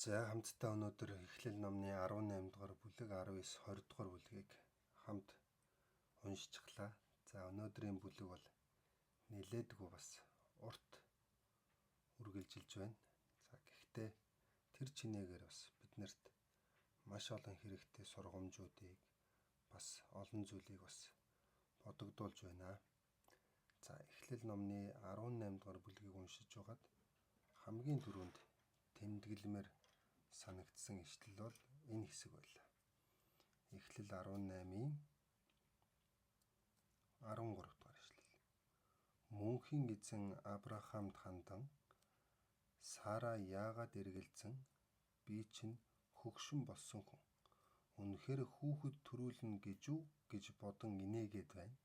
За хамтдаа өнөөдөр Эхлэл номны 18 дугаар бүлэг 19 20 дугаар бүлгийг хамт уншчихлаа. За өнөөдрийн бүлэг бол нэлээдгүй бас урт үргэлжилж байна. За гэхдээ тэр чинээгээр бас биднэрт маш олон хэрэгтэй сургамжуудыг бас олон зүйлийг бас бодогдуулж байна. За Эхлэл номны 18 дугаар бүлгийг уншиж байгаад хамгийн түрүүнд тэмдэглэмээр санагдсан ишлэл бол энэ хэсэг байлаа. Эхлэл 18-ийн 13 дугаар ишлэл. Мөнхийн эзэн Авраамд хандан Сара яагаад эргэлзэн би чинь хөгшин болсон хүн. Үнэхээр хүүхэд төрүүлнэ гэж үү гэж бодон инээгээд байна.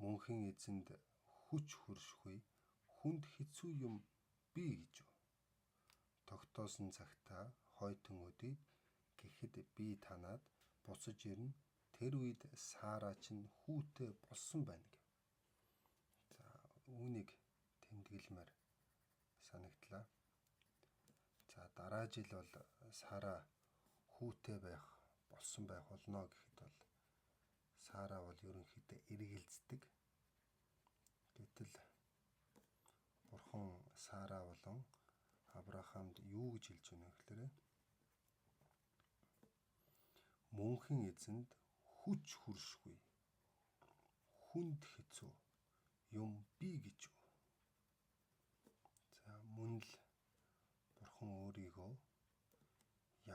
Мөнхийн эзэнд хүч хөршгүй хүнд хэцүү юм бий гэж үү. Тогтоосон цагтаа хойтон өдийд гэхэд би танаад буцаж ирнэ. Тэр үед Сара чинь хүүтэй болсон байна гэв. За үүнийг тэмдэглэмээр санагдлаа. За дараа жил бол Сара хүүтэй байх болсон байх болно гэхэд бол Сара бол ерөнхийдөө эргэлздэг. Гэтэл Бурхан Сара болон Авраамд юу гэж хэлж байна гэхээр мөнхийн эзэнд хүч хөршгүй хүнд хэцүү юм бий гэж үү. За мөн л Бурхан өөрийгөө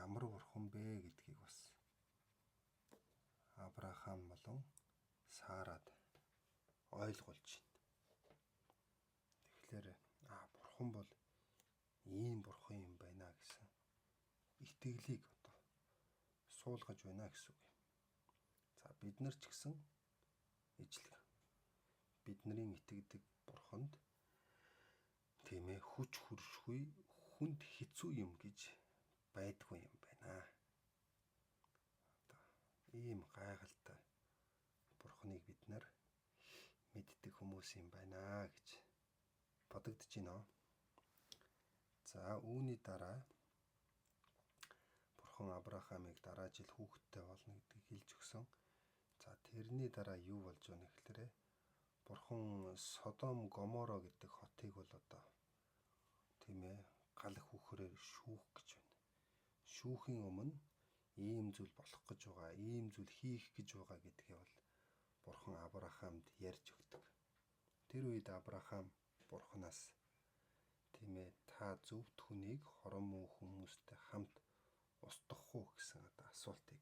ямар бурхан бэ гэдгийг бас Авраам болон Сарад ойлгуулж байна. Тэгэхээр бурхан бол ийм бурхан юм байна гэсэн итгэлийг одоо суулгаж байна гэсэн үг юм. За бид нар ч гэсэн ижлэг. Бидний итгэдэг бурханд тийм хүч хөршгүй хүнд хэцүү юм гэж байдгүй юм байна. Одоо ийм гайхалтай бурханыг бид нар мэддэг хүмүүс юм байна гэж бодогдож байна. За үүний дараа Бурхан Авраамыг дараа жил хүүхэдтэй болно гэдгийг хэлж өгсөн. За тэрний дараа юу болж байна гэхээр Бурхан Содом Гоморо гэдэг хотыг бол одоо тийм гал хүүхрээр шүүх гэж байна. Шүүхийн өмнө ийм зүйл болох гэж байгаа, ийм зүйл хийх гэж байгаа гэдгээ бол Бурхан Авраамд ярьж өгдөг. Тэр үед Авраам Бурханаас тийм та зөвхт хүнийг хорон муу хүмүүстэй хамт устгах уу гэсэн одоо асуултыг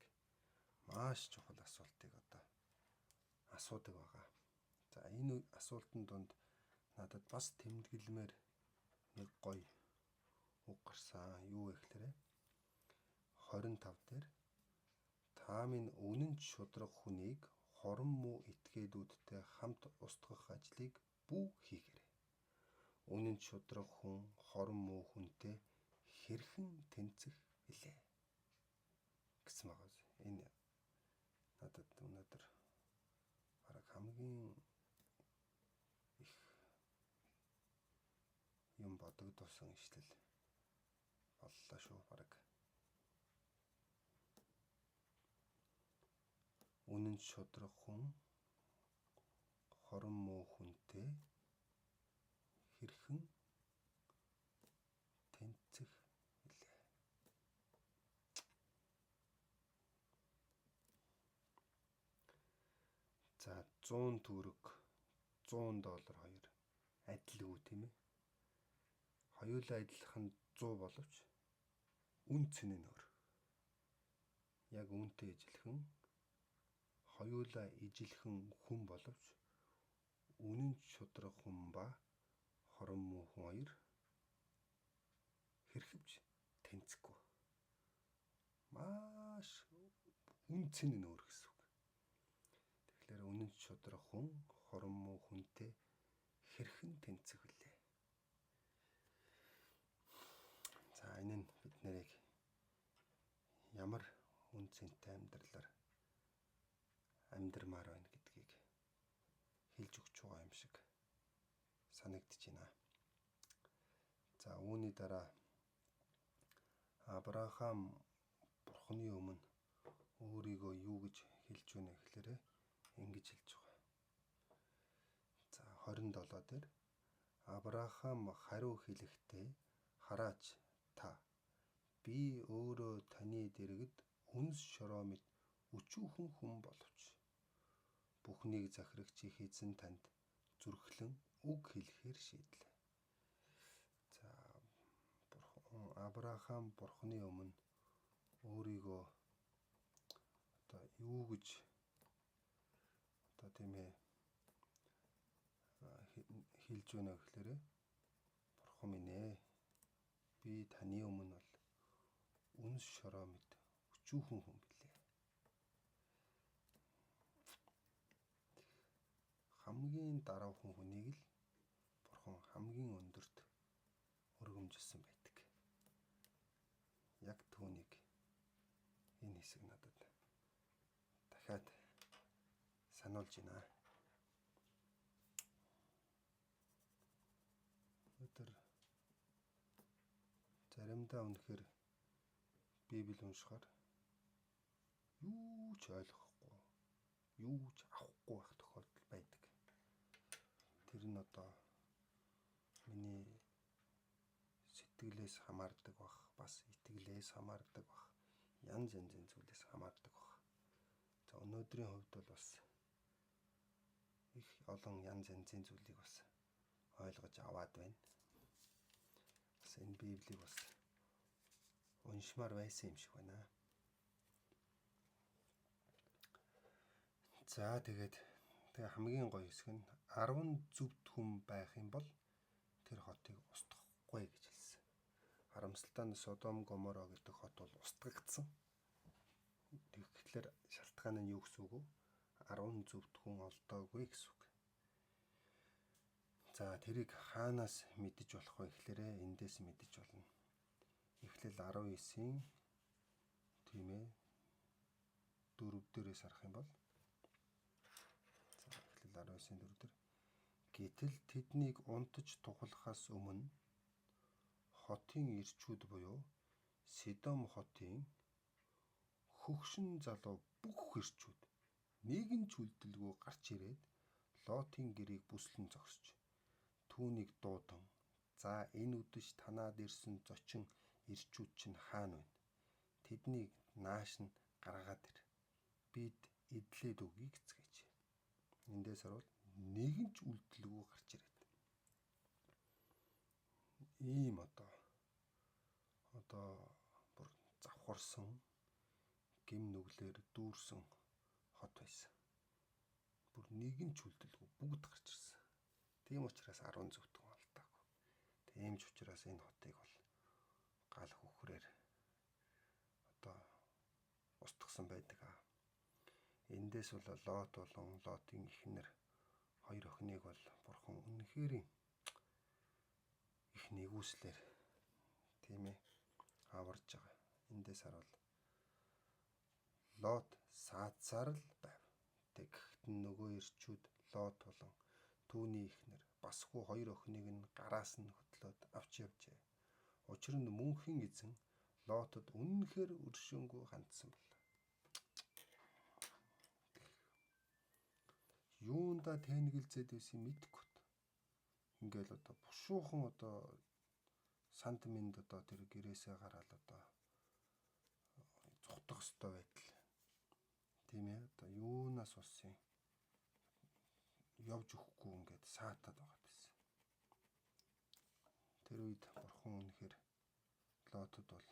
маш чухал асуултыг одоо асуудаг байгаа. За энэ асуултын дунд надад бас тэмдэглэмээр нэг гоё үг гарсан. Юу вэ гэхээр 25 дээр та минь үнэн шудраг хүнийг хорон муу этгээдүүдтэй хамт устгах ажлыг бүү хийгээрэй. Үнэн шудраг хүн хорон муу хүнтэй хэрхэн тэнцэх билээ гэсэн байгаа. Энэ надад өнөөдөр бараг хамгийн их юм бодогдуулсан ишлэл боллоо шүү бараг. Үнэн шудраг хүн хорон муу хүнтэй хэрхэн тэнцэх билээ. За 100 төгрөг 100 доллар хоёр адилгүй тийм ээ. Хоёулаа адилхан 100 боловч үн цэн нь өөр. Яг үнтэй ижилхэн хоёулаа ижилхэн хүн боловч үнэн шудраг хүн ба хорон муу хүн хоёр хэрхэвч тэнцэхгүй. Маш үн цэн нь өөр гэсэн үг. Тэгэхээр үнэн шудраг хүн хорон муу хүнтэй хэрхэн тэнцэх вүлээ? За энэ нь бид нарыг ямар үн цэнтэй амьдралаар амьдрмаар байна гэдгийг хэлж өгч байгаа юм шиг санагдаж байна. За үүний дараа Авраам Бурхны өмнө өөрийгөө юу гэж хэлж байна гэхээр ингэж хэлж байгаа. За 27 дээр Авраам хариу хэлэхдээ хараач та би өөрөө таны дэргэд үнс шороо мэт өчүүхэн хүн боловч бүхнийг захирагч их эзэн танд зүрхлэн үг хэлэхээр шийдлээ. За бурхан Авраам Бурхны өмнө өөрийгөө одоо юу гэж одоо тийм ээ хэлж байна гэхээр Бурхан минь ээ, би таны өмнө бол үнс шороо мэт өчүүхэн хүн билээ. Хамгийн дараахан хүнийг л Бурхан хамгийн өндөрт өргөмжилсөн байдаг. Яг түүнийг энэ хэсэг надад дахиад сануулж байна. Өнөөдөр заримдаа үнэхээр Библи уншихаар юу ч ойлгохгүй, юу ч авахгүй байх тохиолдол байдаг. Тэр нь одоо миний сэтгэлээс хамаардаг бах, бас итгэлээс хамаардаг бах, янз янзын зүйлээс хамаардаг бах. За өнөөдрийн хувьд бол бас их олон янз янзын зүйлийг бас ойлгож аваад байна. Бас энэ Библийг бас уншмаар байсан юм шиг байна. За тэгээд тэгээ хамгийн гоё хэсэг нь 10 зөвхт хүн байх юм бол тэр хотыг устгахгүй гэж хэлсэн. Харамсалтай нь Содом Гоморо гэдэг хот бол устгагдсан. Тэгэхээр шалтгаан нь юу гэсэн үг вэ? 10 зөвхт хүн олдоогүй гэсэн үг. За тэрийг хаанаас мэдэж болох вэ гэхээр эндээс мэдэж болно. Эхлэл 19-ийн тийм ээ 4 дээрээс харах юм бол за эхлэл 19-ийн 4 дээр гэтэл тэднийг унтаж тухлахаас өмнө хотын ирчүүд буюу Содом хотын хөгшин залуу бүх ирчүүд нэгэн ч үлдэлгүй гарч ирээд Лотын гэрийг бүслэн зогсож түүнийг дуудан за энэ үдэш танаад ирсэн зочин ирчүүд чинь хаана вэ? Тэднийг нааш нь гаргаад ир. Бид эдлээд өгье гэцгээч. Эндээс харуул нэгэн ч үлдэлгүй гарч ирээд. Ийм одоо бүр завхарсан гим нүглээр дүүрсэн хот байсан. Бүр нэгэн ч үлдэлгүй бүгд гарч ирсэн. Тийм учраас 10 зөвхөн олдоогүй. Тийм ч учраас энэ хотыг бол гал хөхрээр одоо устгасан байдаг. Эндээс бол Лот болон Лотын эхнэр хоёр охиныг бол Бурхан үнэхээр их нэгүслэр тийм ээ аварж байгаа. Эндээс харуул Лот саадсаар л байв. Тэгэхэд нөгөө ирчүүд Лот болон түүний эхнэр басгүй хоёр охиныг нь гараас нь хөтлөөд авч явжээ. Учир нь мөнхийн эзэн Лотод үнэнхээр өршөөнгүй хандсан бол. Юунда тэнэгэлзээд байсан мэдэхгүй. Ингээл одоо бушуухан одоо санд минд одоо тэр гэрээсээ гараал одоо зугтах ёстой байдал. Тийм ээ одоо юунаас болсон явж өгөхгүй ингээд саатаад байгаа гэсэн. Тэр үед Бурхан үнэхээр Лотод бол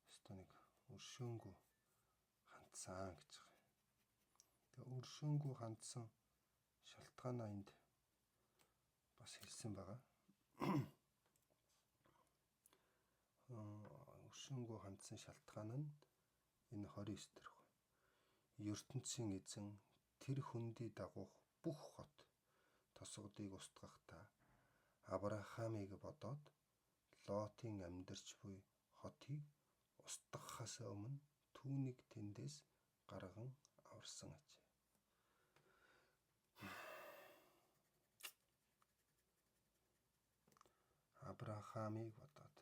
ёстой нэг өршөөнгүй хандсан гэж байгаа. Тэгээ өршөөнгүй хандсан шалтгаанаа энд бас хэлсэн байгаа. Өршөөнгүй хандсан шалтгаан нь энэ 29 дэх. ертөнцийн эзэн тэр хөндий дагуух бүх хот тосгодыг устгахдаа Авраамыг бодоод Лотын амьдарч буй хотыг устгахаас өмнө түүнийг тэндээс гарган аварсан ажээ. Авраамыг бодоод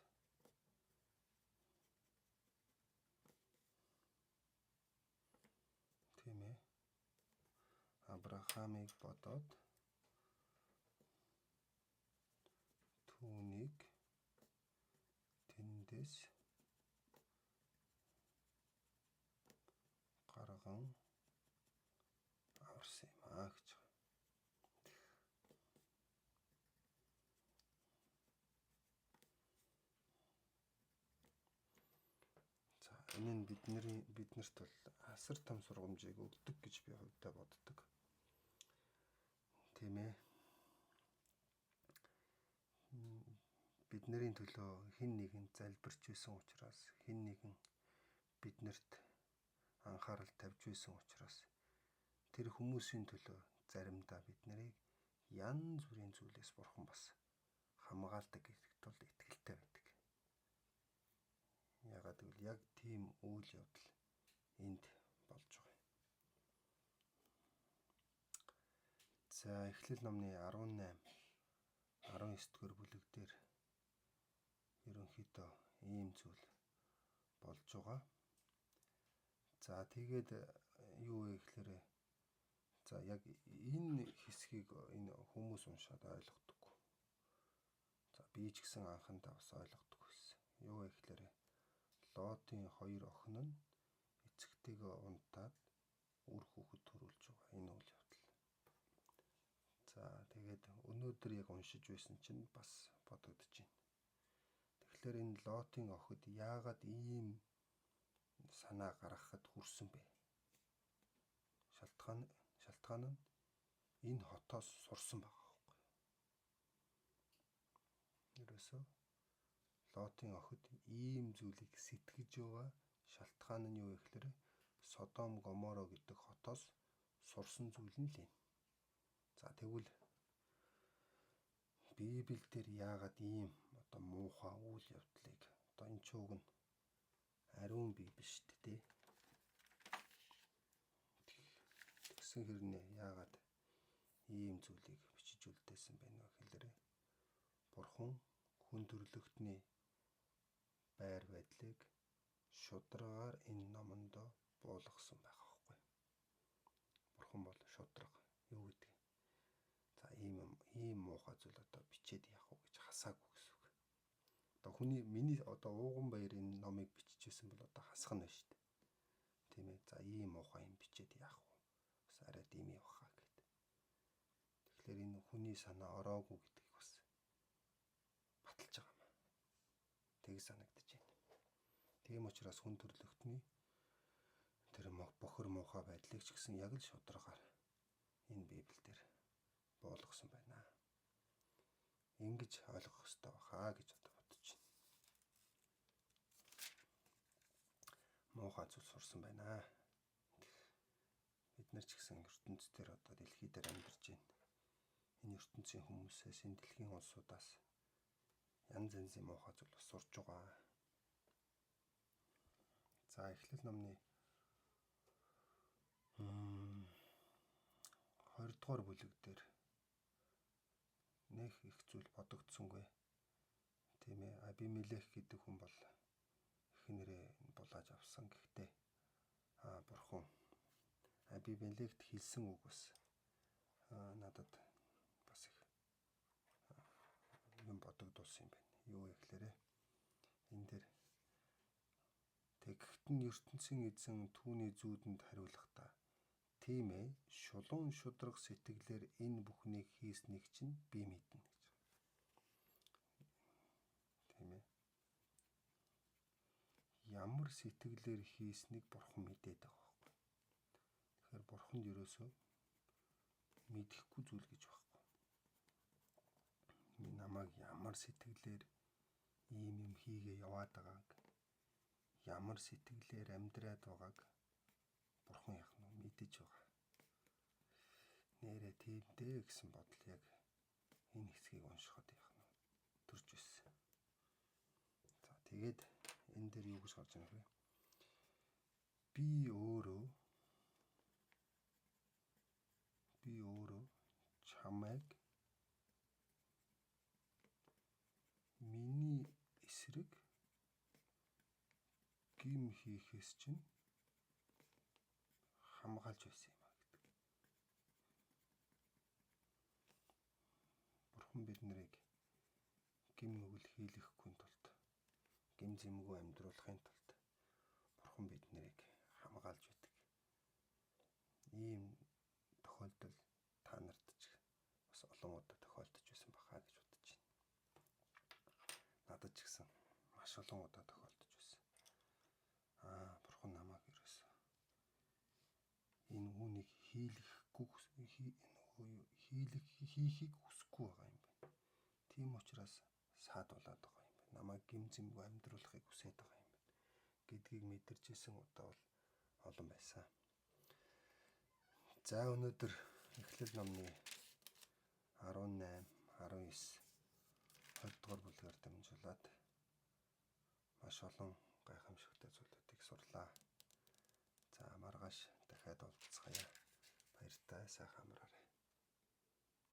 Авраамыг бодоод түүнийг тэндээс гарган аварсан юм а гэж. За энэ нь биднэрт бол асар том сургамжийг өгдөг гэж би хувьдаа боддог. Тийм ээ. Бидний төлөө хэн нэгэн залбирч байсан учраас, хэн нэгэн биднэрт анхаарал тавьж байсан учраас тэр хүмүүсийн төлөө заримдаа бид нарыг янз бүрийн зүйлээс бурхан бас хамгаалдаг гэдэгт бол итгэлтэй байдаг. Яагаад гэвэл яг тийм үйл явдал энд болж байгаа юм. За Эхлэл номны 18 19 дугаар бүлэг дээр ерөнхийдөө ийм зүйл болж байгаа. За тэгээд юу вэ гэхээр за яг энэ хэсгийг энэ хүмүүс уншаад ойлгодоггүй. За би ч гэсэн анхандаа бас ойлгодоггүй байсан. Юу вэ гэхээр Лотын хоёр охин нь эцэгтэйгээ унтаад үр хүүхэд төрүүлж байгаа энэ үйл явдал. За тэгээд өнөөдөр яг уншиж байсан чинь бас бодогдож байна. Тэгэхээр энэ Лотын охид яагаад ийм санаа гаргахад хүрсэн бэ? Шалтгаан нь энэ хотоос сурсан байгаа байхгүй. Ерөөсөө Лотын охид ийм зүйлийг сэтгэж байгаа шалтгаан нь юу вэ гэхээр Содом Гоморо гэдэг хотоос сурсан зүйл нь л энэ. За тэгвэл Библиэлд яагаад ийм одоо муухай үйл явдлыг одоо энэ чууг нь ариун Библи шүү дээ. Тэгсэн хэрнээ яагаад ийм зүйлийг бичиж үлдээсэн бэ гэхээр Бурхан хүн төрлөختний байр байдлыг шударгаар энэ номондоо буулгасан байгаа байхгүй. Бурхан бол шударга юу гэдэг. За ийм муухай зүйл одоо бичээд яах вэ гэж хасаагүй гэсэн үг. Одоо хүний миний одоо ууган баяр энэ номыг биччихсэн бол одоо хасах нь байна шүү дээ. Тийм ээ. За ийм муухай юм бичээд яах вэ? Бас арай дими явахаа гэд. Тэгэхээр энэ хүний санаа ороогүй гэдгийг бас баталж байгаа юм. Тэг санагдаж байна. Тийм учраас хүн төрлөختний тэр бохор муухай байдлыг ч гэсэн яг л шударгаар энэ Библиэлд буулгасан байна. Ингэж ойлгох ёстой баха гэж одоо бодож байна. Муухай зүйл сурсан байна. Бид нар ч гэсэн ертөнц дээр одоо дэлхий дээр амьдарч байна. Энэ ертөнцийн хүмүүсээс, энэ дэлхийн улсуудаас янз янзын муухай зүйл бас сурч байгаа. За Эхлэл номны 20 дугаар бүлэг дээр нэх их зүйл бодогдсонгүй. Тийм ээ. Абимелех гэдэг хүн бол эхнэрээ булааж авсан. Гэхдээ бурхан Абимелехт хэлсэн үг бас надад бас их юм бодогдуулсан юм байна. Юу вэ гэхээр энэ дээр тэгхэд нь ертөнцийн эзэн түүний зүүдэнд хариулахдаа тийм ээ, шулуун шударга сэтгэлээр энэ бүхнийг хийснийг чинь би мэднэ гэж. Тийм ээ. Ямар сэтгэлээр хийснийг бурхан мэдээд байгаа байхгүй. Тэгэхээр бурханд ерөөсөө мэдэхгүй зүйл гэж байхгүй. Намайг ямар сэтгэлээр ийм юм хийгээ яваад байгааг, ямар сэтгэлээр амьдраад байгааг бурхан яах нь мэдэж байгаа. Нэрээ тийм дээ гэсэн бодол яг энэ хэсгийг уншихад яах нь төрж ирсэн. За тэгээд энэ дээр юу гэж гарч ирэх вэ? Би өөрөө чамайг миний эсрэг гим хийхээс чинь хамгаалж байсан юм а гэдэг. Бурхан бид нарыг гэм нүгэл хийлгэхгүй тулд, гэм зэмгүй амьдруулахын тулд Бурхан бид нарыг хамгаалж байдаг. Ийм тохиолдол та нарт ч бас олон удаа тохиолдож байсан баха гэж бодож байна. Надад ч гэсэн маш олон удаа тохиолдож байсан. Аа, Бурхан намайг ерөөсөө энэ үүнийг хийлгэхгүй нөгөө хийхийг хүсэхгүй байгаа юм байна. Тийм учраас саадуулаад байгаа юм байна. Намайг гэм зэмгүй амьдруулахыг хүсээд байгаа юм байна гэдгийг мэдэрч исэн удаа бол олон байсан. За, өнөөдөр Эхлэл номны 18, 19, 20 дугаар бүлгээр дамжуулаад маш олон гайхамшигтай зүйлүүдийг сурлаа. За, маргааш дахиад уулзцгаая. Баяртай, сайхан амраарай.